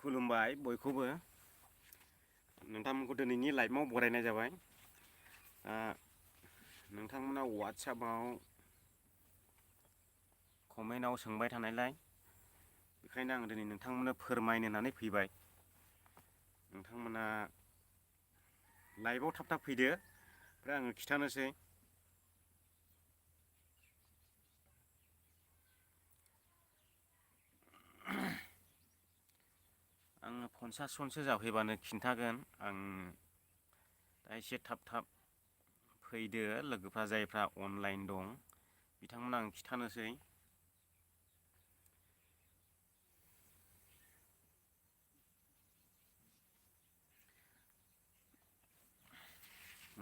खुलुमबाय बयखौबो नोंथांमोनखौ दिनैनि लाइभआव बरायनाय जाबाय। नोंथांमोना WhatsAppआव कमेन्टआव सोंबाय थानायलाय बेखायनो आं दिनै नोंथांमोननो फोरमायनो होननानै फैबाय। नोंथांमोना लाइभआव थाब थाब फैदो, ओमफ्राय आङो खिथानोसै। आङो 50 जनसो जाफैबानो खिन्थागोन। आं दा एसे थाब थाब फैदो लोगोफ्रा जायफ्रा अनलाइन दं बिथांमोना आं खिथानोसै।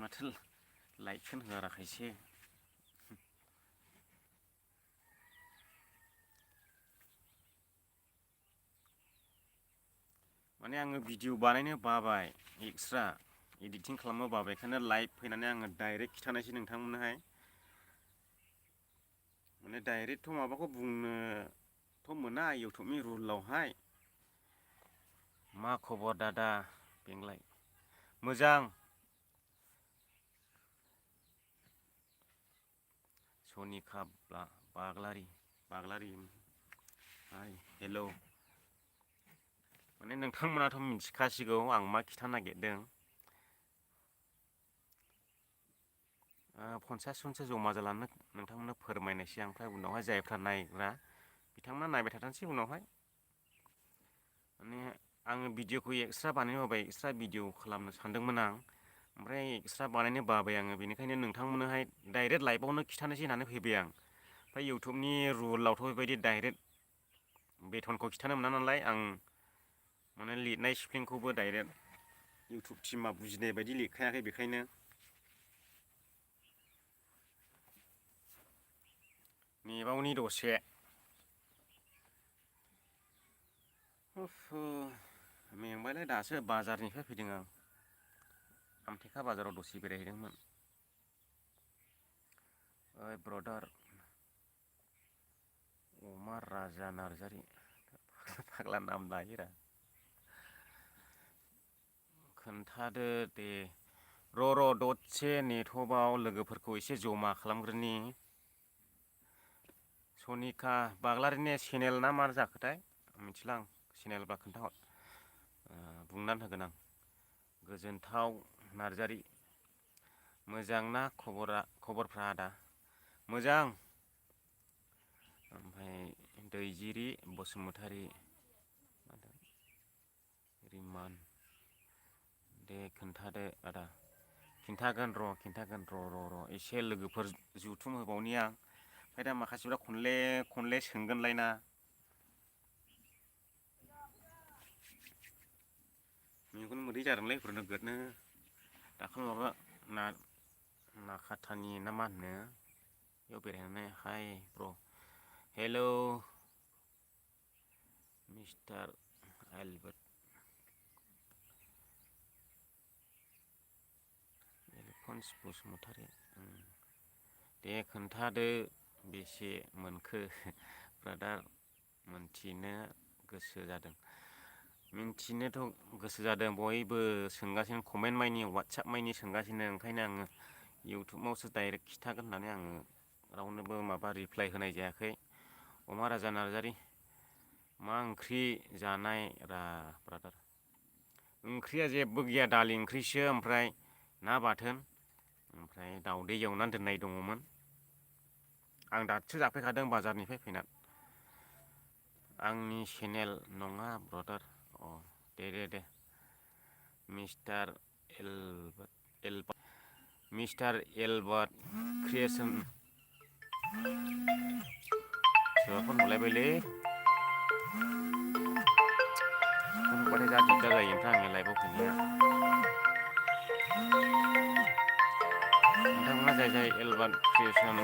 माथो लाइकखौनो होआरा खायसे। माने आङो भिडिअ बानायनो बाबाय, एक्सट्रा एडिटिं खालामनो बाबाय, बेखायनो लाइभ फैनानै आङो डाइरेक्ट खिथानायसै नोंथांमोननोहाय। माने डाइरेक्टथ' माबाखौ बुंनोथ' मोना इउटुबनि रुलावहाय। मा खबर दादा बेंग्लाय? मोजां। सनिका बाग्लारि हाय हेल'। माने नोंथांमोनाथ' मिथिखासिगौ आं मा खिथानो नागिरदों। 50 जनसो जमा जालांनो नोंथांमोननो फोरमायनोसै आं, ओमफ्राय उनावहाय जायफ्रा नायग्रा बिथांमोना नायबाय थाथोंसै उनावहाय। माने आङो भिडिअखौ एक्सट्रा बानायनो बाबाय, एक्सट्रा भिडिअ खालामनो सानदोंमोन आं, ओमफ्राय एक्सट्रा बानायनो बाबाय आङो। बेनिखायनो नोंथांमोननोहाय डाइरेक्ट लाइभआवनो खिथानोसै होननानै फैबाय आं। ओमफ्राय इउटुबनि रुलावथ' बेबायदि डाइरेक्ट बेथनखौ खिथानो मोना नालाय, आं माने लिरनाय स्पेलिंखौबो डाइरेक्ट इउटुब टिमा बुजिनाय बायदि लिरखायाखै, बेखायनो नेबावनि दसे। मेंबायलै, दासो बाजारनिफ्राय फैदों आं। आमथेखा बाजाराव दसे बेरायहैदोंमोन। ओइ ब्रदार, अमा राजा नार्जारि फाग्ला नाम लायोरा। खोन्थादो दे। र' दसे नेथ'बाव, लोगोफोरखौ एसे जमा खालामग्रोनि। सनिका बाग्लारिनि चेनेल ना मा जाखोथाय मिथिला आं। चेनेलबा खोन्थाहर, बुंनानै होगोन आं। गोजोनथाव नार्जारि, मोजांना खबरफ्रा आदा? मोजां। ओमफ्राय दैजिरि बसुमतारी, रिमान, दे खोन्थादो आदा। खिन्थागोन र' एसे लोगोफोर जुथुम होबावनि आं। ओमफ्राय दा माखासेफ्रा खनले सोंगोनलायना। मेगन मोदै जादोंलै नोगोदनो। दाखालि माबा नाखाथानि ना मा होनो, बेयाव बेरायहैनानै हाय ब्र'। हेलौ मिस्टार एलबार्ट एलफन्स बसुमतारी, दे खोन्थादो बेसे मोनखो ब्रादार? मोनथिनो गोसो जादों। मिन्थिनोथ' गोसो जादों, बयबो सोंगासिनो, कमेन्ट मानि WhatsApp मानि सोंगासिनो। ओंखायनो आङो इउटुबावसो डाइरेक्ट खिथागोन होननानै आङो रावनोबो माबा रिप्लाय होनाय जायाखै। अमा राजा नार्जारि, मा ओंख्रि जानाय रा ब्रादार? ओंख्रिया जेबो गैया, दालि ओंख्रिसो, ओमफ्राय ना बाथोन, ओमफ्राय दाउदै एवनानै दोननाय दङमोन। आं दासो जाफैखादों बाजारनिफ्राय फैना। आंनि चेनेल नङा ब्रादार। दे मिस्टार एलबार्ट क्रिएसन। सोरबा फन हरलायबायलै। फन हरबाथाय जा दिगदार जायो ओमफ्राय आंनि लाइभआव फैनाया। नोंथांमोना जाय एलबार्ट क्रिएसन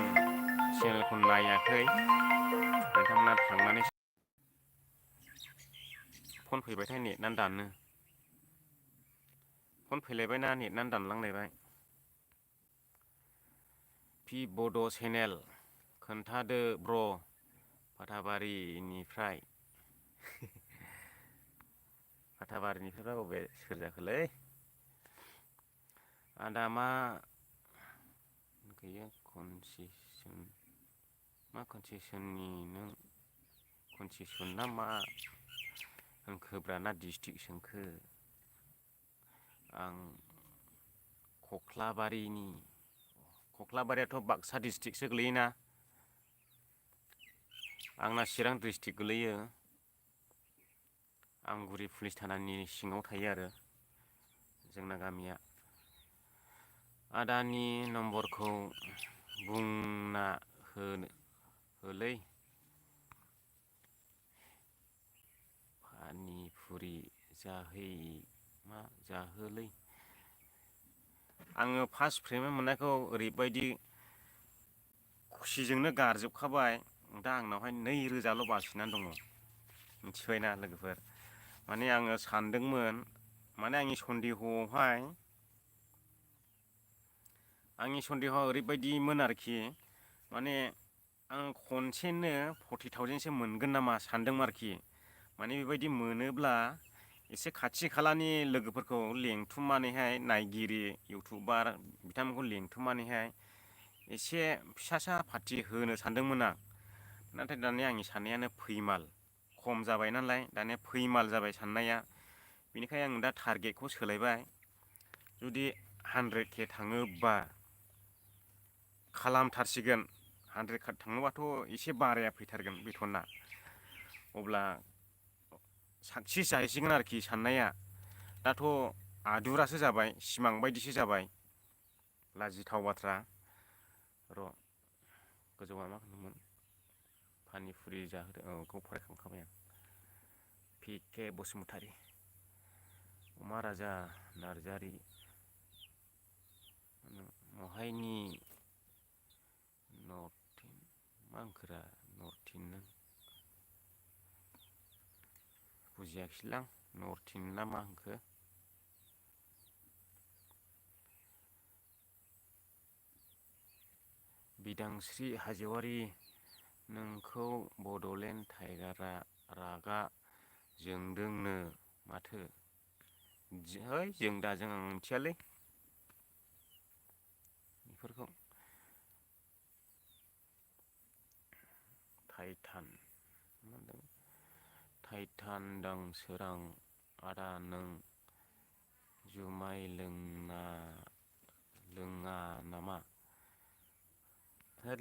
चेनेलखौ नायाखै, नोंथांमोना थांनानै फन फैबायथाय नेटआनो दानो। फन फैलायबायना नेटआनो दानलांलायबाय। पि बड' चेनेल खोन्थादो ब्र', फाथाबारिनिफ्राय। हाथाबारिनिफ्रायबा बबे सोर जाखोलै आदा मा गैया कनसेसन मा कनसेसननि नों कनसेसन ना मा होनखोब्रा ना डिस्ट्रिक्ट सोंखो आं कख्लाबारियाथ' बाक्सा डिस्ट्रिक्टसो गोलैयोना आंना चिरां डिस्ट्रिक्ट गोलैयो आमगुरि पुलिस थानानि सिङाव थायो आरो जोंना गामिया आदानि नम्बरखौ बुंना होलै पानिफुरि जाहोलै आङो फार्स्ट पेमेन्ट मोननायखौ ओरैबायदि खुसिजोंनो गारजोबखाबाय दा आंनावहाय 2,000ल' बाखिनानै दङ मिथिबायना लोगोफोर माने आङो सानदोंमोन माने आंनि सन्देहआ ओरैबायदिमोन आरोखि माने आं खनसेनो 40,000सो मोनगोन नामा सानदोंमोन आरोखि माने बेबायदि मोनोब्ला एसे खाथि खालानि लोगोफोरखौ लेंथुमनानैहाय नायगिरि इउटुबार बिथांमोनखौ लेंथुमनानैहाय एसे फिसासा पार्टि होनो सानदोंमोन आं नाथाय दानिया आंनि साननायानो फैमाल खम जाबाय नालाय दानिया फैमाल जाबाय साननाया बेनिखायनो आं दा टारगेटखौ सोलायबाय जुदि 100K थाङोबा खालामथारसिगोन 100K थाङोबाथ' एसे बाराया फैथारगोन बेथना अब्ला साक्सेस जाहैसिगोन आरोखि साननाया दाथ' आदुरासो जाबाय सिमां बायदिसो जाबाय लाजिथाव बाथ्रा र' गोजौआव मा होनदोंमोन पानिफुरि जाहोदो औ बेखौ फरायखांखाबाय आं PK बसुमतारी अमा राजा नार्जारि महायनि नर्थिन मा होनखोरा नर्थिन नों बुजियाखिसैलां नर्थिन ना मा होनखो बिदांस्रि हाजवारि नोंखौ बड'लेण्ड टाइगारा रागा जोंदोंनो माथो है जों आं मिथियालै बेफोरखौ टाइटान दां सोरां आदा नों जुमाय लोङा नामा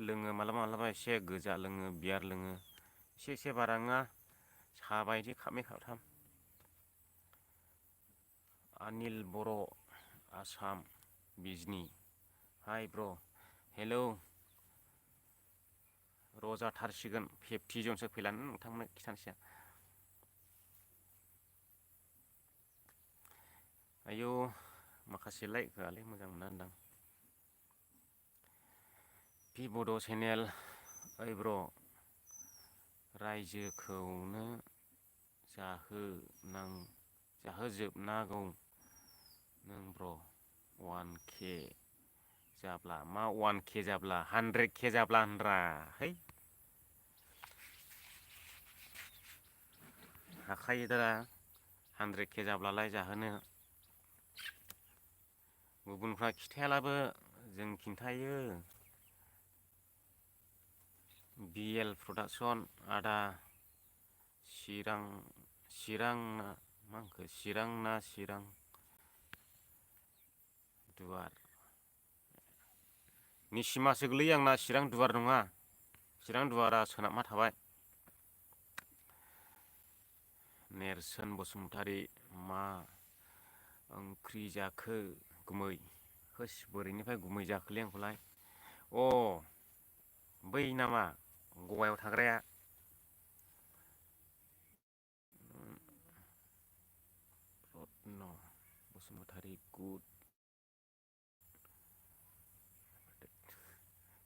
लोङो मालाबा एसे गोजा लोङो बियार लोङो एसे बारा नङा साहा बायदि खाबनै खाबथाम अनिल बर' आसाम बिजनि हाय ब्र' हेलौ र' जाथारसिगोन 50 जनसो फैलानो नोंथांमोननो खिथानोसै आं आयौ माखासे लाइक होआलै मोजां मोना होनदां पि बड' चेनेल ओइ ब्र' रायजोखौनो जाहोजोबनांगौ नों ब्र' 1K जाब्ला मा 1K जाब्ला 100K जाब्ला होनब्रा है हाखायो दा 100K जाब्लालाय जाहोनो गुबुनफ्रा खिथायालाबो जों खिन्थायो BL प्रडाक्सन आदा चिरां ना चिरां दुवार निसिमासो गोलैयो आंना चिरां दुवार नङा चिरां दुवारा सोनाबहा थाबाय नेरसोन बसुमतारी मा ओंख्रि जाखो गुमै होस बोरैनिफ्राय गुमै जाखोलै आंखौलाय अ बै नामा गवायाव थाग्राया रत्न बसुमतारी गुड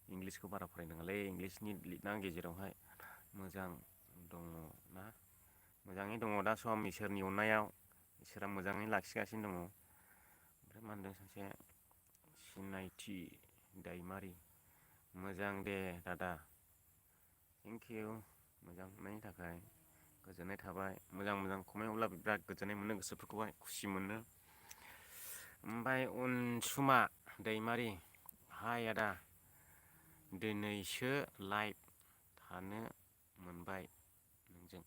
इंलिसखौ बारा फरायनाङालै इंलिसनि लिरना गेजेरावहाय मोजां दङ ना मोजाङै दङ दा सम इसोरनि अननायाव इसोरा मोजाङै लाखिगासिनो दङ ओमफ्राय मा होनदों सासे सिनायथि दैमारि मोजां दे दादा थेंकिउ मोजां मोननायनि थाखाय गोजोननाय थाबाय मोजां मोजां कमेन्ट हरब्ला बिराद गोजोननाय मोनो गोसोफोरखौहाय खुसि मोनो। ओमफ्राय अनसुमा दैमारि हाय आदा दिनैसो लाइभ थानो मोनबाय नोंजों।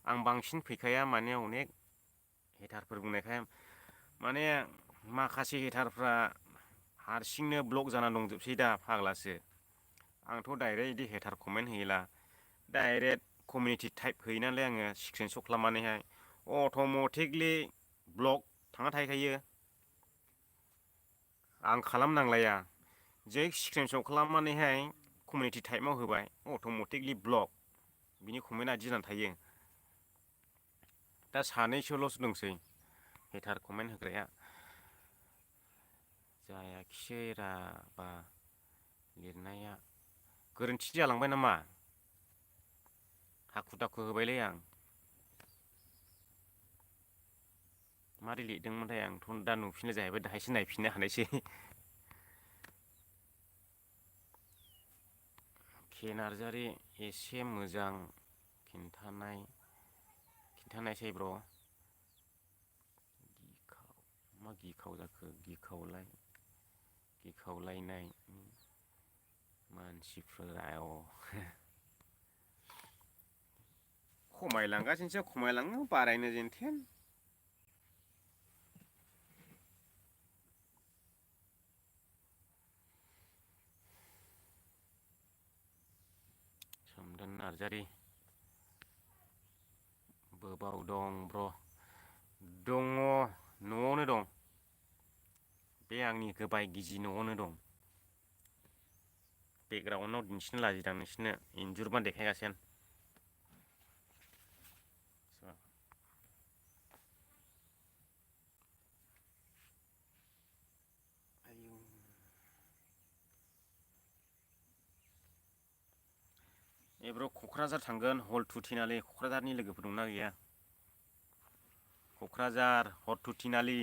आं बांसिन फैखाया माने अनेक हेटारफोर बुंनायखाय माने माखासे हेटारफ्रा हारसिंनो ब्लक जाना दंजोबसै दा फाग्लासो। आंथ' डाइरेक्ट इदि हेटार कमेन्ट होयोला डाइरेक्ट कमिउनिटि टाइप होयो नालाय आङो स्क्रिनसट खालामनानैहाय अट'मेटिकलि ब्लक थांना थाहैखायो। आं खालामनांलाया जै स्क्रिनसट खालामनानैहाय कमिउनिटि टाइपाव होबाय अट'मेटिकलि ब्लक बिनि कमेन्टआ इदि जानानै थायो। दा सानैसोल'सो दंसै हेटार कमेन्ट होग्राया। जायाखिसै रा बा लिरनाया गोरोन्थि जालांबाय नामा? हाखु दाखु होबायलै आं। मारै लिरदोंमोनथाय आंथ' दा नुफिननाय जाहैबाय दाहायसो नायफिननो हानायसै। के नार्जारि एसे मोजां खिन्थानायसै ब्र'। मा गिखाव जाखो गिखावलायनाय मानसिफोरा खमायलांगासिनोसो खमायलाङो बारायनो जेनथेन। सोमदोन नार्जारि बोबाव दं ब्र'? दङ न'आवनो दं। बे आंनि गोबाय गिजि न'आवनो दं। बेकग्राउन्डआव दिन्थिनो लाजिदां नोंसिनो इन्जुरबा देखायगासिनो आं। आयौ एब्र' क'क्राझार थांगोन हल टु थिनालि क'क्राझारनि लोगोफोर दंना गैया? क'क्राझार हर टु थिनालि।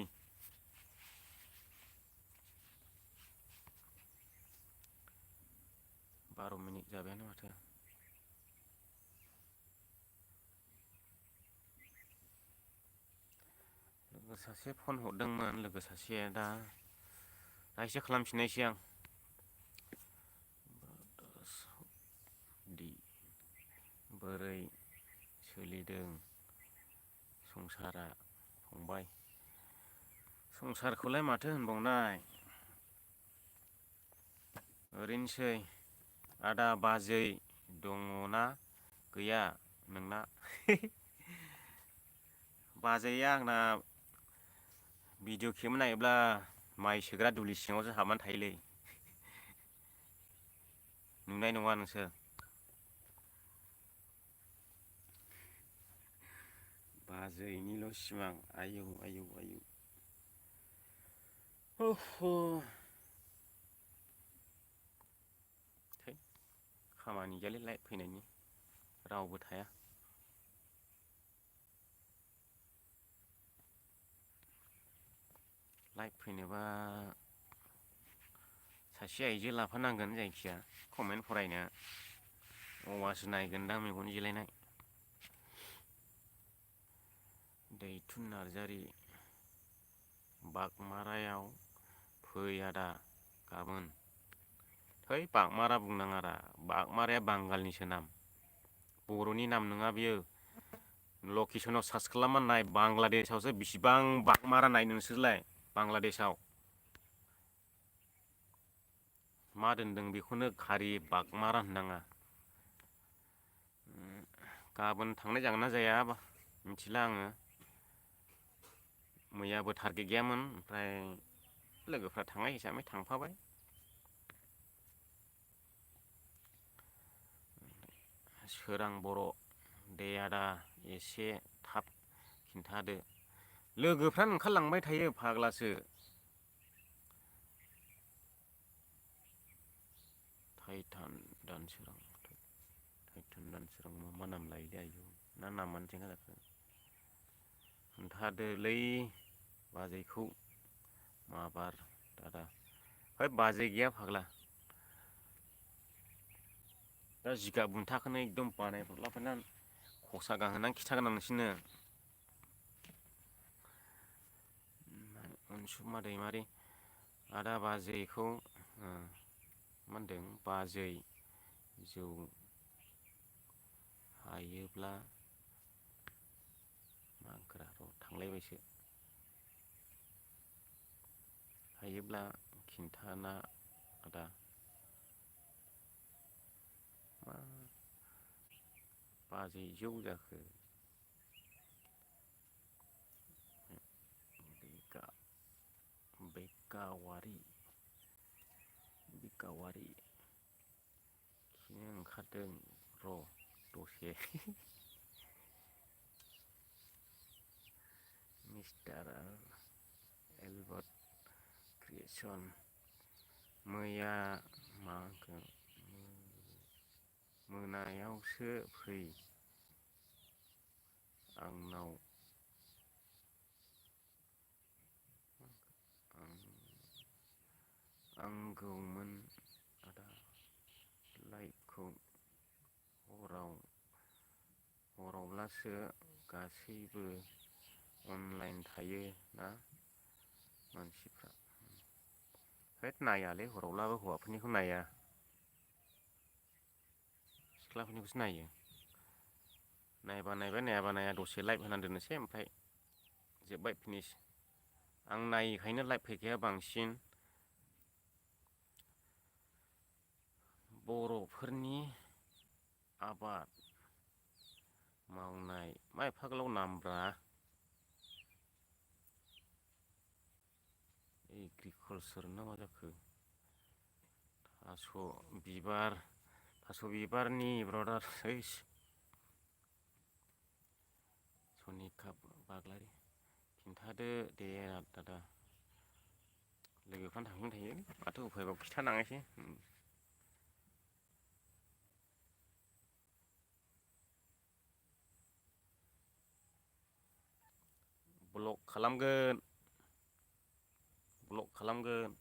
बार' मिनिट जाबायानो माथो। लोगो सासे फन हरदोंमोन लोगो सासेया दासो खालामफिननायसै आं। बोरै सोलिदों संसारा फंबाय? संसारखौलाय माथो होनबावनाय ओरैनोसै। आदा बाजै दङना गैया नोंना? बाजैया आंना भिडिअ' खेबनो नागिरब्ला माइ सोग्रा दुलि सिङावसो हाबनानै थायोलै। नुनाय नङा नोंसोर। बाजैनिल' सिमां आयौ आयौ आयौ। थै खामानि गैयालै लाइट फैनायनि रावबो थाया। लाइट फैनोबा सासे आइजो लाफानांगोन जायखिया कमेन्ट फरायनो। अबासो नायगोनदां मेगन जोलायनाय। दैथुन नार्जारि बागमारायाव फै आदा गाबोन। है बागमारा बुंनाङारा बागमाराया बांगालनिसो नाम। बर'नि नाम नङा बियो। लकेसनाव सार्च खालामना नाय बांलादेशआवसो बिसिबां बागमारा नाय नोंसोरलाय बांलादेशआव। मा दोनदों बेखौनो खारि बागमारा होननाङा। गाबोन थांनाय जागोन ना जाया मिथिला आङो। मैयाबो टारगेट गैयामोन ओमफ्राय लोगोफ्रा थांनाय हिसाबै थांफाबाय। सोरां बर' दे आदा एसे थाब खिन्थादो। लोगोफ्रानो ओंखारलांबाय थायो फाग्लासो। टाइटान दानसोरां मा नाम लायोलै आयु ना नामानो थेंगा जाखो। खोन्थादोलै बाजैखौ माबार दादा। है बाजै गैया फाग्ला। दा जिगाब बुन्थाखौनो एकदम बानायहरलाबायनानै खसा गाहोनानै खिथागोन आं नोंसोरनो अनसुमा दैमारि आदा बाजैखौ मा होनदों बाजै जौ हायोब्ला मा गोरा र' थांलायबायसो हायोब्ला खिन्थाना आदा मा बाजै जौ जाखो बेगावारि खिनो ओंखारदों र' दसे मिस्टार एलबार्ट क्रिएसन मैया माखौ मोनायावसो फै आंनाव आंगौमोन आदा लाइभखौ हरावब्लासो गासैबो अनलाइन थायो ना मानसिफ्रा होद नायालै हरावब्लाबो हौवाफोरनिखौ नाया सिख्लाफोरनिखौसो नायो नायबा नायबाय नायाबा नाया दसे लाइभ होनानै दोननोसै ओमफ्राय जोब्बाय फिनिश आं नायिखायनो लाइभ फैखाया बांसिन बर'फोरनि आबाद मावनाय मा एफा गोलाव नामब्रा एग्रिकालसार ना मा जाखो थास' बिबारनि ब्रडार सनिका बाग्लारि खिन्थादो दे दादा लोगोफ्रानो थांफिनबाय थायो माथो उफायबाव खिथानाङासै ब्लक खालामगोन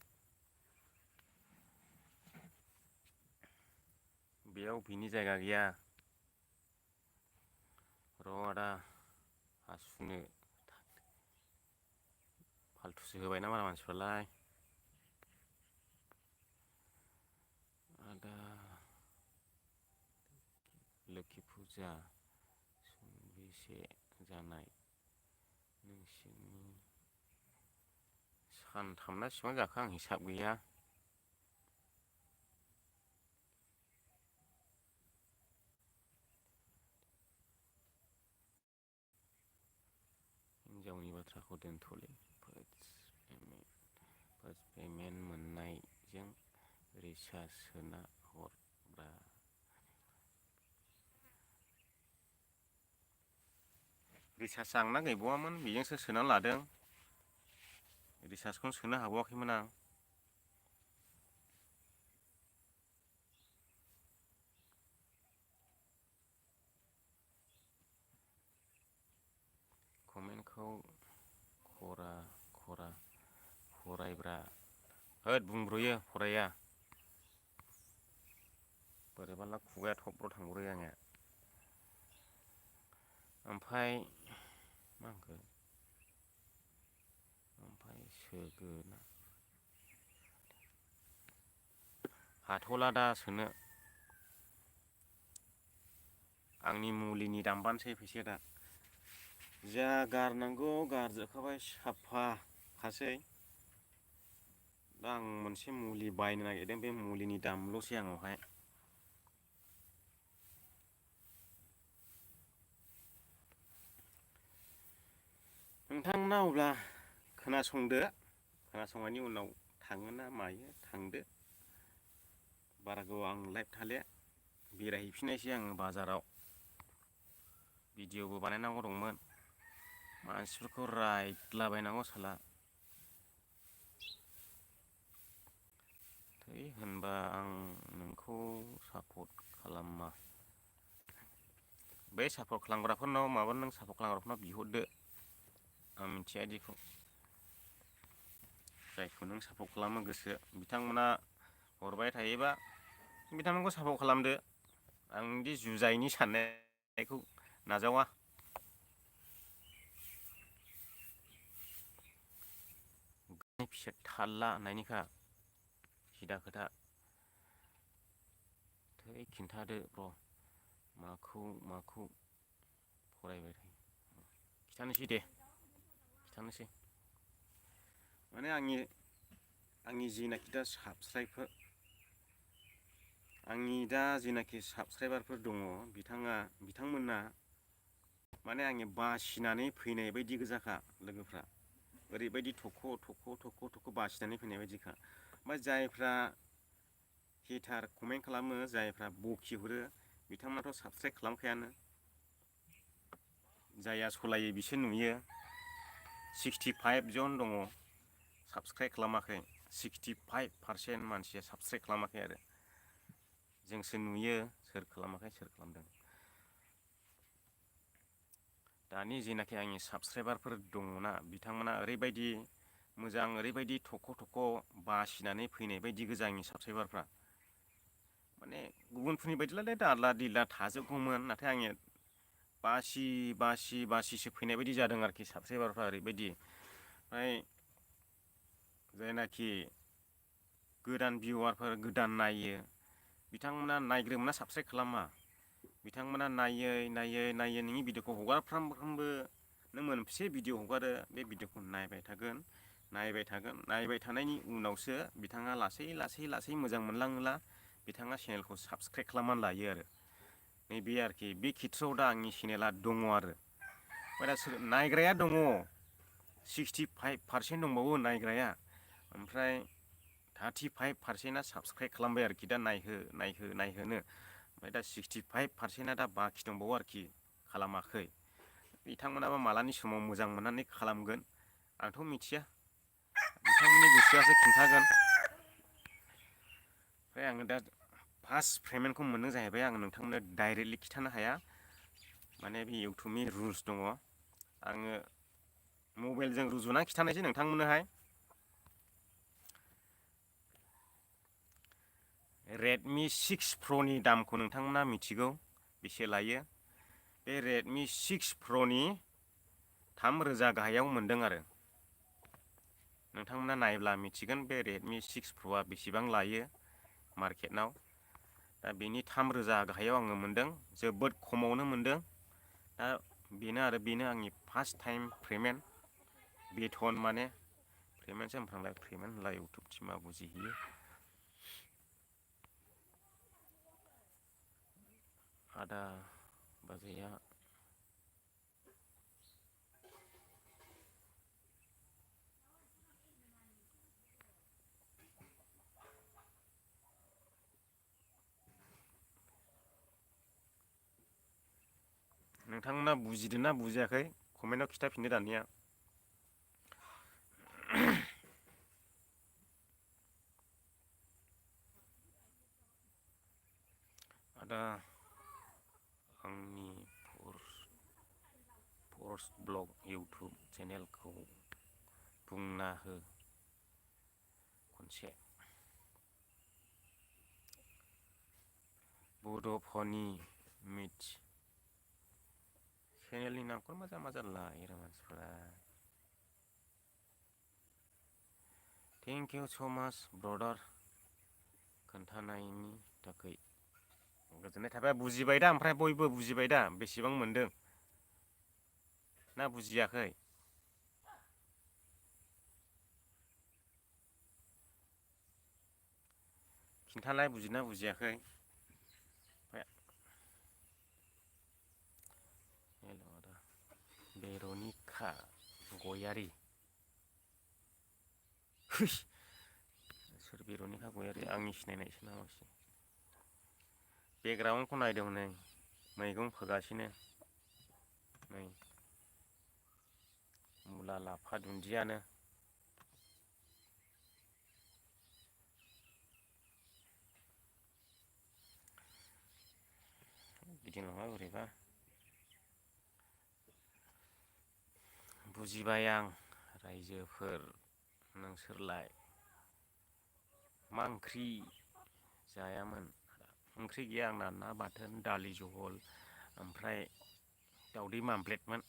बेयाव बिनि जायगा गैया र' आदा हासुनो फाल्थुसो होबायना माला मानसिफ्रालाय आदा लोखि फुजा बेसे जानाय नोंसोरनि सानथामना बेसिबां जाखो आं हिसाब गैया हिनजावनि बाथ्राखौ दोनथ'लै फार्स्ट पेमेन्ट मोननायजों रिसार्ज सोना हरब्रा रिसार्जआ आंना गैबावामोन बेजोंसो सोना लादों रिसार्जखौनो सोनो हाबावाखैमोन आं कमेन्टखौ खरा फरायब्रा होद बुंब्रयो फराया बोरैबाला खुगाया थब्र' थांब्रयो आंनिया ओमफ्राय मा होनखो ओमफ्राय सोगोना हाथ'ला दा सोनो आंनि मुलिनि दामबानोसै फैसाया दा जा गारनांगौ गारजोबखाबाय साफाखासै दा आं मोनसे मुलि बायनो नागिरदों बे मुलिनि दामल'सै आंनावहाय नोंथांना अब्ला खोनासंनायनि उनाव थाङोना मायो थांदो बारा गोबाव आं लाइभ थालिया बेरायहैफिननायसै आङो बाजाराव भिडिअ'बो बानायनांगौ दंमोन मानसिफोरखौ रायज्लायलाबायनांगौ साला थै होनबा आं नोंखौ सापर्ट खालामा बै सापर्ट खालामग्राफोरनाव माबा नों सापर्ट खालामग्राफोरनाव बिहरदो आं मिथिया इदिखौ जायखौ नों सापर्ट खालामनो गोसो बिथांमोना हरबाय थायोबा बिथांमोनखौ सापर्ट खालामदो आंदि जुजाइनि साननायखौ नाजावा। फिसा थाल्ला होननायनिखा सिदा खोथा। थै खिन्थादो र' माखौ फरायबाय थायो। खिथानोसै दे खिथानोसै। माने आंनि जिनाखि दा आंनि दा जेनाखि साबसक्राइबारफोर दङ बिथांमोना माने आंनि बासिनानै फैनाय बायदि गोजाखा लोगोफ्रा। ओरैबायदि थख' बासिनानै फैनाय बायदिखा। ओमफ्राय जायफ्रा हेटार कमेन्ट खालामो, जायफ्रा बखि हरो बिथांमोनाथ' साबसक्राइब खालामखायानो। जायहा सलायो बिसो नुयो। 65 जन दङ साबसक्राइब खालामाखै। 65% मानसिया साबसक्राइब खालामाखै आरो। जोंसो नुयो सोर खालामाखै सोर खालामदों। दानि जेनाखि आंनि साबसक्राइबारफोर दङना बिथांमोना ओरैबायदि मोजां, ओरैबायदि थख' बासिनानै फैनाय बायदि गोजा आंनि साबसक्राइबारफ्रा। माने गुबुनफोरनि बायदिलाय दाला दिला थाजोबगौमोन, नाथाय आंनिया बासिसो फैनाय बायदि जादों आरोखि साबसक्राइबारफ्रा ओरैबायदि। ओमफ्राय जायनाखि गोदान भिउवारफोर गोदान नायो बिथांमोना नायग्रोमोना साबसक्राइब खालामा। बिथांमोना नायै नोंनि भिडिअखौ हगारफ्रामबो नों मोनबेसे भिडिअ हगारो बे भिडिअखौ नायबाय थानायनि उनावसो बिथाङा लासै मोजां मोनलाङोला बिथाङा चेनेलखौ साबसक्राइब खालामनानै लायो आरो। नैबे आरोखि बे खेथ्रआव दा आंनि चेनेला दङ आरो। ओमफ्राय दा नायग्राया दङ 65% दंबावो नायग्राया। ओमफ्राय 35%आ साबसक्राइब खालामबाय आरोखि दा नायहोनो। ओमफ्राय दा 65%आ दा बाखि दंबावो आरोखि खालामाखै। बिथांमोनाबा मालानि समाव मोजां मोननानै खालामगोन आंथ' मिथिया, बिथांमोननि गोसोआसो खिन्थागोन। ओमफ्राय आङो दा फार्स्ट पेमेन्टखौ मोनदों जाहैबाय, आङो नोंथांमोननो डाइरेक्टलि खिन्थानो हाया। माने बे इउटुबनि रुल्स दङ। आङो मबाइलजों रुजुनानै खिन्थानोसै नोंथांमोननोहाय। रेडमि 6 प्र'नि दामखौ नोंथांमोना मिथिगौ बेसे लायो? बे रेडमि 6 प्र'नि 3000 गाहायाव मोनदों आरो। नोंथांमोना नायब्ला मिथिगोन बे रेडमि 6 प्र'आ बेसेबां लायो मार्केटनाव। दा बेनि 3000 गाहायाव आङो मोनदों, जोबोद खमावनो मोनदों। दा बेनो आंनि फार्स्ट टाइम पेमेन्ट। बेथन माने पेमेन्टसो होनफ्लांलाय, पेमेन्ट होनलाय इउटुबसो मा बुजिहैयो। आदा बाजैया नोंथांमोना बुजिदोंना बुजियाखै कमेन्टआव खिथाफिनदो दानिया। आदा आंनि फर्स्ट ब्लग इउटुब चेनेलखौ बुंना हो खनसे। बड'फनि मिथ चेनेलनि नामखौ मोजां लायो मानसिफोरा। थेंक इउ स' माच ब्रदार खोन्थानायनि थाखाय। गोजोननाय थाबाय। बुजिबाय दा? ओमफ्राय बयबो बुजिबाय दा बेसेबां मोनदों ना बुजियाखै? खिन्थालाय बुजिना बुजियाखै? हेल' आदा बेर'निका गयारि। सोर बेर'निका गयारि? आंनि सिनायनायसो नामासै? बेकग्राउन्डखौ नायदों नै मैगं फोगासिनो। नै मुला लाफा दुन्दियानो। गिदिंलांबा बोरैबा। बुजिबाय आं रायजोफोर, नोंसोरलाय मा ओंख्रि जायामोन? ओंख्रि गैया आंना ना बाथोन दालि जहल ओमफ्राय दावदै मामप्लेटमोन।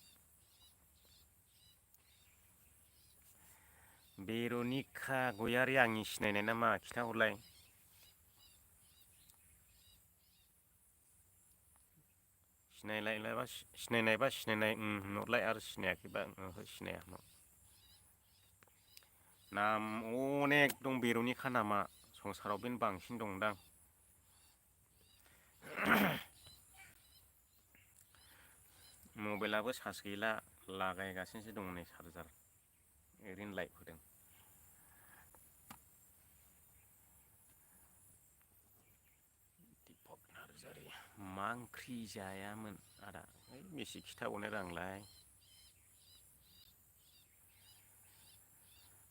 बेर'निका गयारि आंनि सिनायनाय नामा खिथाहरलाय। सिनायनायबा सिनायनाय हरलाय आरो सिनायाखैबा ओहो सिनाया। नाम अनेक दं बेर'निका नामा संसाराव बेनो बांसिन दंदां। मबाइलाबो चार्ज गैला लागायगासिनोसो दं नै चार्जार ओरैनो लाइट होदों। नार्जारि मा ओंख्रि जायामोन आदा बेसे खिथाबावनो रा आंलाय।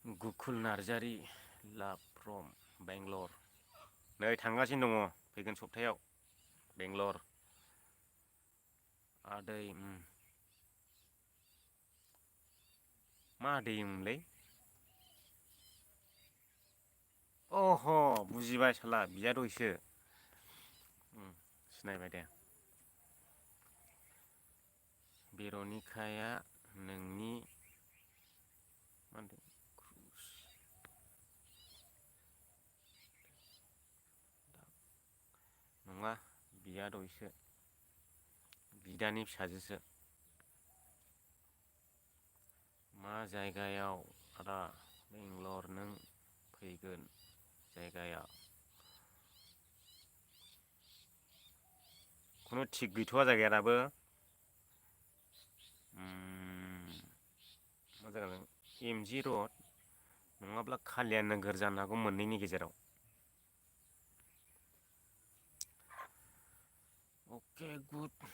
गुकुल नार्जारि लाभ फ्रम बेंगलर। नै थांगासिनो दङ फैगोन सप्तायाव बेंगलर। आदै मा आदैमोनलै? अह बुजिबाय साला बियादैसो सिनायबाय दे। बेर'निकाया नोंनि मा होनदों नङा बियादैसो बिदानि फिसाजोसो। मा जायगायाव आदा बेंगलर नों फैगोन जायगाया? खुनु थिग गैथ'वा जायगाया दाबो। मा जागोन एमजि रड नङाब्ला कालियान नोगोर जानो हागौ मोननैनि गेजेराव। अके गुड।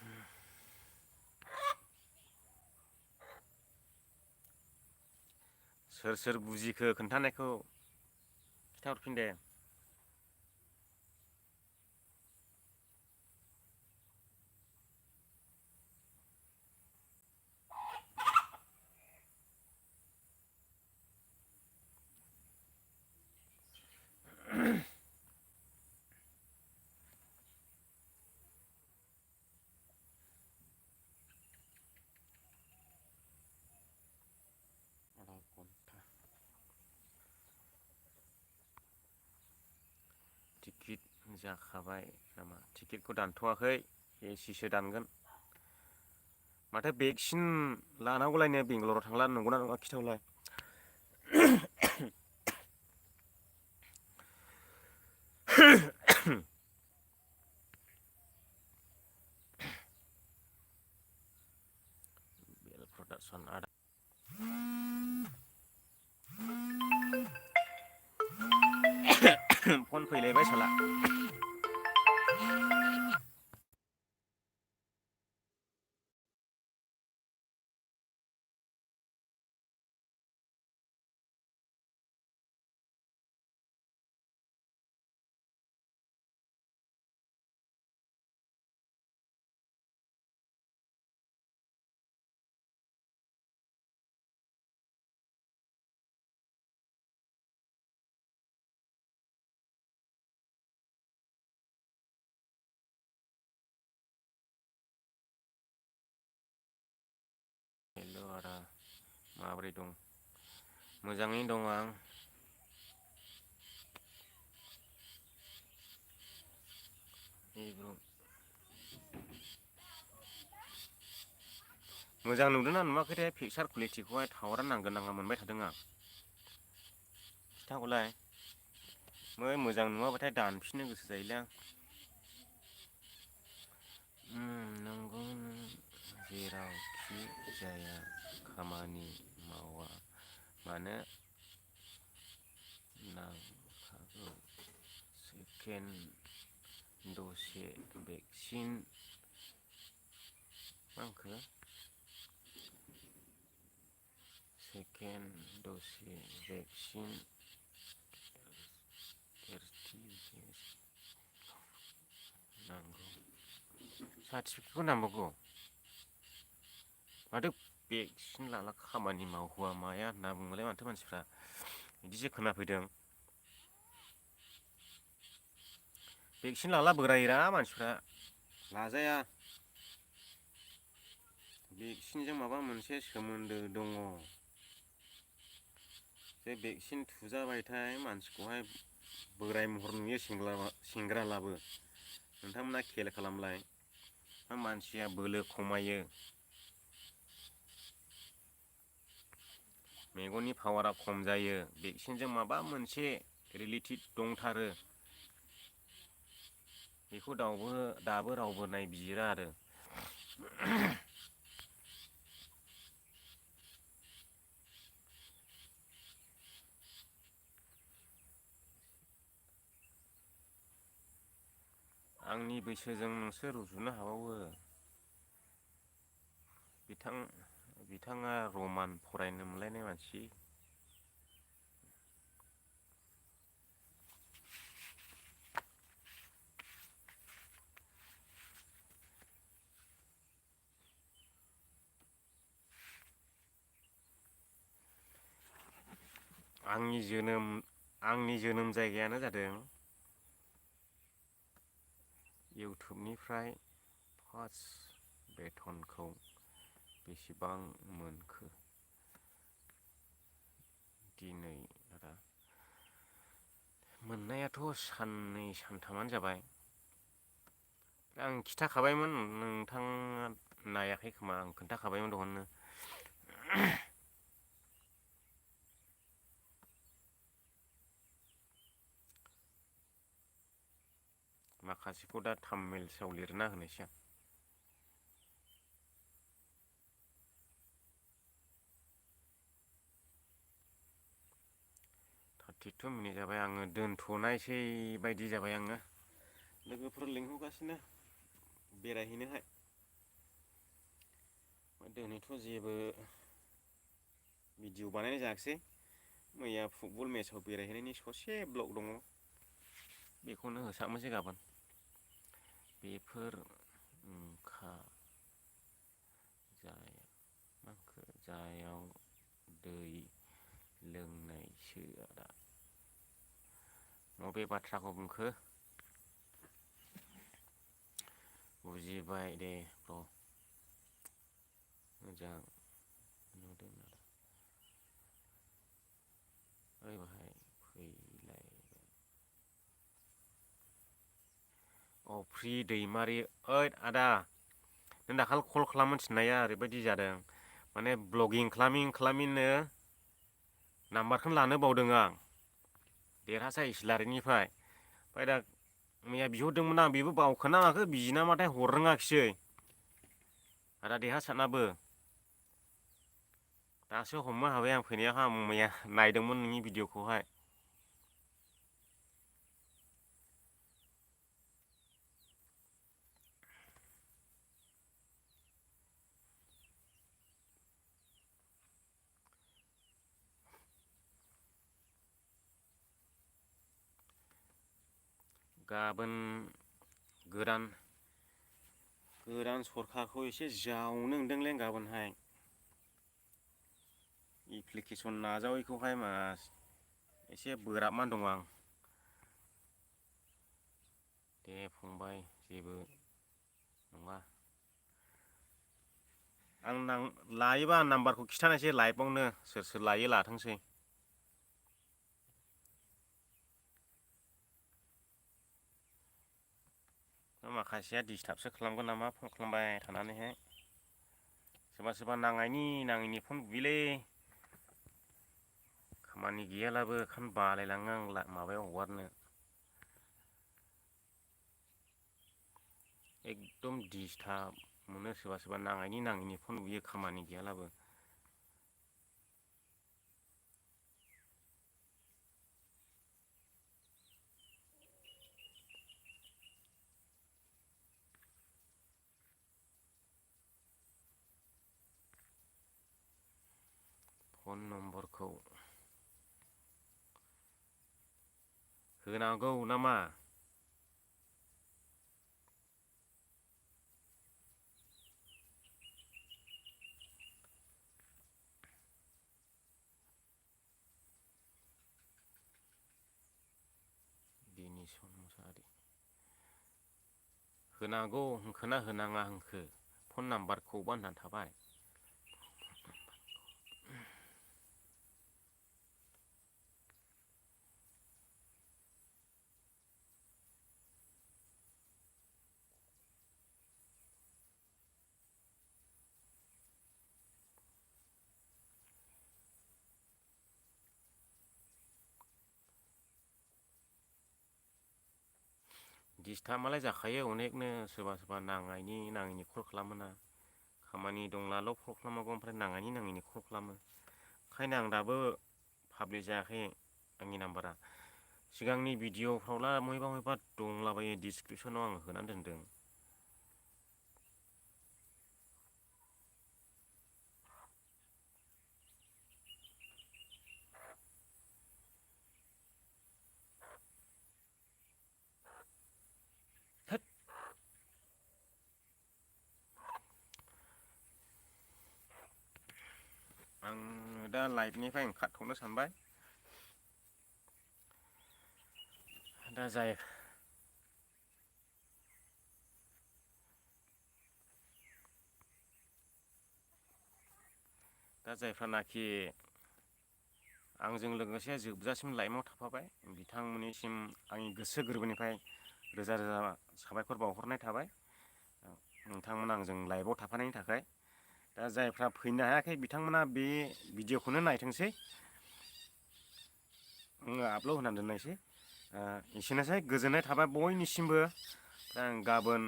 सोर सोर बुजिखो खोन्थानायखौ खिथाहरफिन दे। टिकेट जाखाबाय नामा? टिकेटखौ दानथ'वाखै एसिसो दानगोन। माथो भेक्सिन लानांगौलायनो बेंगालराव थांला नंगौना नङा खिथाहरलाय? बेल प्रडाक्सन आदा फन फैलायबाय साला। हेल' आदा माबोरै दं? मोजाङैनो दं आं। मोजां नुदोंना नुवाखैथाय पिकसार कुवालिटिखौहाय टावारा नांगोन नाङा मोनबाय थादों आं। खिथाहरलाय मोजां नुवाबाथाय दानफिननो गोसो जायोलै आं। नंगौ नों जेरावखि जाया खामानि मावा मानो नांखागौ सेकेन्ड दसे भेक्सिन मा होनखो सेकेन्ड दसे भेक्सिन नांगौ सार्टिफिकेटखौ नांबावगौ माथो भेक्सिन लाला खामानि मावहोवा माया होनना बुङोलाय माथो मानसिफ्रा बिदिसो खोनाफैदों। भेक्सिन लाला बोरायोरा मानसिफ्रा लाजाया। भेक्सिनजों माबा मोनसे सोमोन्दो दङ। बे भेक्सिन थुजाबायथाय मानसिखौहाय बोराय महर नुयो सेंग्रालाबो। नोंथांमोना खेल खालामलाय, मानसिया बोलो खमायो, मेगननि पावारा खम जायो। भेक्सिनजों माबा मोनसे रिलेटेड दंथारो। बेखौ दाबो रावबो नायबिजिरा आरो। आंनि बैसोजों नोंसोर रुजुनो हाबावो। बिथाङा रमान फरायनो मोनलायनाय मानसि। आंनि जोनोम जायगायानो जादों इउटुबनिफ्राय फार्स्ट बेथनखौ बेसेबां मोनखो दिनै आदा? मोननायाथ' साननै सानथामानो जाबाय। आं खिथाखाबायमोन, नोंथाङा नायाखै खोमा, आं खोन्थाखाबायमोन दहननो। माखासेखौ दा थाममेल्सआव लिरना होनोसै आं। 32 मिनिट जाबाय, आङो दोनथ'नायसै बायदि जाबाय आङो। लोगोफोर लिंहरगासिनो बेरायहैनोहाय। दिनैथ' जेबो भिडिअ बानायनाय जायाखिसै। मैया फुटबल मेचआव बेरायहैनायनि ससे ब्लग दङ, बेखौनो होसाबनोसै गाबोन। बेफोर जायाव दै लोंनायसो आदा। बबे बाथ्राखौ बुंखो? बुजिबाय दे ब्र', मोजां नुदों आदा। ओइ बाहाय फैलाय। फ्रि दैमारि, ओइ आदा, नों दाखालि कल खालामनो थिननाया ओरैबायदि जादों, माने ब्लगिं खालामिनो नाम्बारखौनो लानो बावदों आं देरहासार इस्लारिनिफ्राय। ओमफ्राय दा मैया बिहरदोंमोन आं, बेबो बावखोना माखो बिजि नामाथाय हररोङाखिसै आदा देरहासारनाबो। दासो हमनो हाबाय आं फैनायाव, आं मैया नायदोंमोन नोंनि भिडिअ'खौहाय। गाबोन गोदान सरखारखौ एसे जावनो होनदोंलै गाबोनहाय। एप्लिकेसन नाजावैखौहाय एसे बोराबना दं आं। दे फंबाय, जेबो नङा। आं लायोबा आं नाम्बारखौ खिन्थानोसै लाइभआवनो, सोर सोर लायो लाथोंसै। माखासेया डिस्टार्बसो खालामगोन नामा फन खालामबाय थानानैहाय। सोरबा नाङैनि फन बुयोलै। खामानि गैयालाबो ओंखायनो बालायलाङो आं माबायाव हगारनो। एकदम डिस्टार्ब मोनो सोरबा नाङैनि फन बुयो खामानि गैयालाबो। फन नम्बरखौ होनांगौ नामा? होनांगौ होनखोना होनाङा होनखो फन नाम्बारखौबा होननानै थाबाय। डिस्टार्बआलाय जाखायो अनेकनो सोरबा सोरबा नाङैनि कल खालामोना खामानि दंब्लाल' कल खालामनांगौ ओमफ्राय नाङैनि कल खालामो ओंखायनो आं दाबो पाब्लिक जायाखै आंनि नाम्बारा सिगांनि भिडिअ'फ्रावला बहायबा दंलाबायो डिसक्रिपसनाव आं होनानै दोनदों। आं दा लाइभनिफ्राय ओंखारथ'नो सानबाय दा जायफ्रानाखि आंजों लोगोसे जोबजासिम लाइभआव थाफाबाय बिथांमोननिसिम आंनि गोसो गोरबोनिफ्राय रोजा रोजा साबायखर बावहरनाय थाबाय नोंथांमोन आंजों लाइभआव थाफानायनि थाखाय। दा जायफ्रा फैनो हायाखै बिथांमोना बे भिडिअ'खौनो नायथोंसै आङो आपल'ड होनानै दोननायसै एसेनोसै गोजोननाय थाबाय बयनिसिमबो। दा आं गाबोन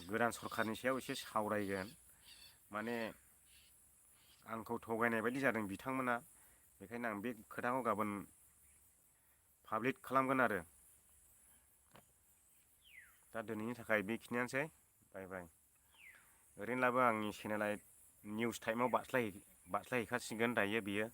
गोदान सरखारनि सायाव एसे सावरायगोन माने आंखौ थगायनाय बायदि जादों बिथांमोना बेखायनो आं बे खोथाखौ गाबोन पाब्लिक खालामगोन आरो। दा दिनैनि थाखाय बेखिनियानोसै बाय बाय। ओरैनोब्लाबो आंनि चेनेला निउस टाइमाव बास्लायहैखासिगोन दायो बियो।